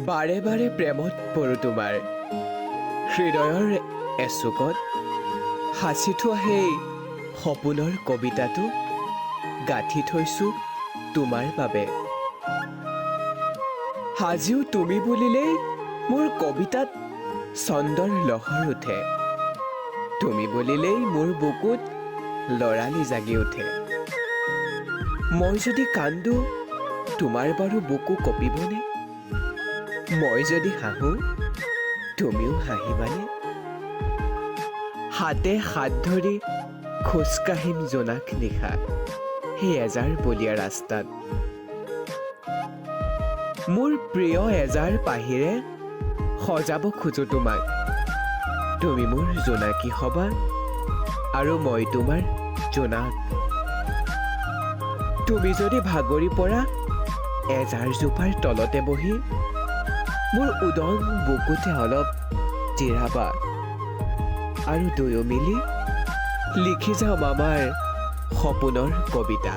বাৰে বাৰে প্ৰেমত পৰোঁ তোমাৰ। হৃদয়ৰ এচুকত সাঁচি থোৱা সেই সপোনৰ কবিতাটো গাঁঠি থৈছোঁ তোমাৰ বাবে। আজিও তুমি বুলিলেই মোৰ কবিতাত ছন্দৰ লহৰ উঠে। তুমি বুলিলেই মোৰ বুকুত লৰালি জাগি উঠে। মই যদি কান্দো, তোমাৰ বাৰু বুকু কঁপিবনে? মই যদি হাঁহো, তুমিও হাঁহিবানে? হাতে হাত ধৰি খোজকাঢ়িম জোনাক নিশা সেই এজাৰ বলীয়া ৰাস্তাত। মোৰ প্ৰিয় এজাৰ পাহিৰে সজাব খোজো তোমাক। তুমি মোৰ জোনাকী হবা আৰু মই তোমাৰ জোনাক। তুমি যদি ভাগৰি পৰা, এজাৰ জোপাৰ তলতে বহি মোৰ উদং বুকুতে অলপ জিৰাবা আৰু দুয়ো মিলি লিখি যাম আমাৰ সপোনৰ কবিতা।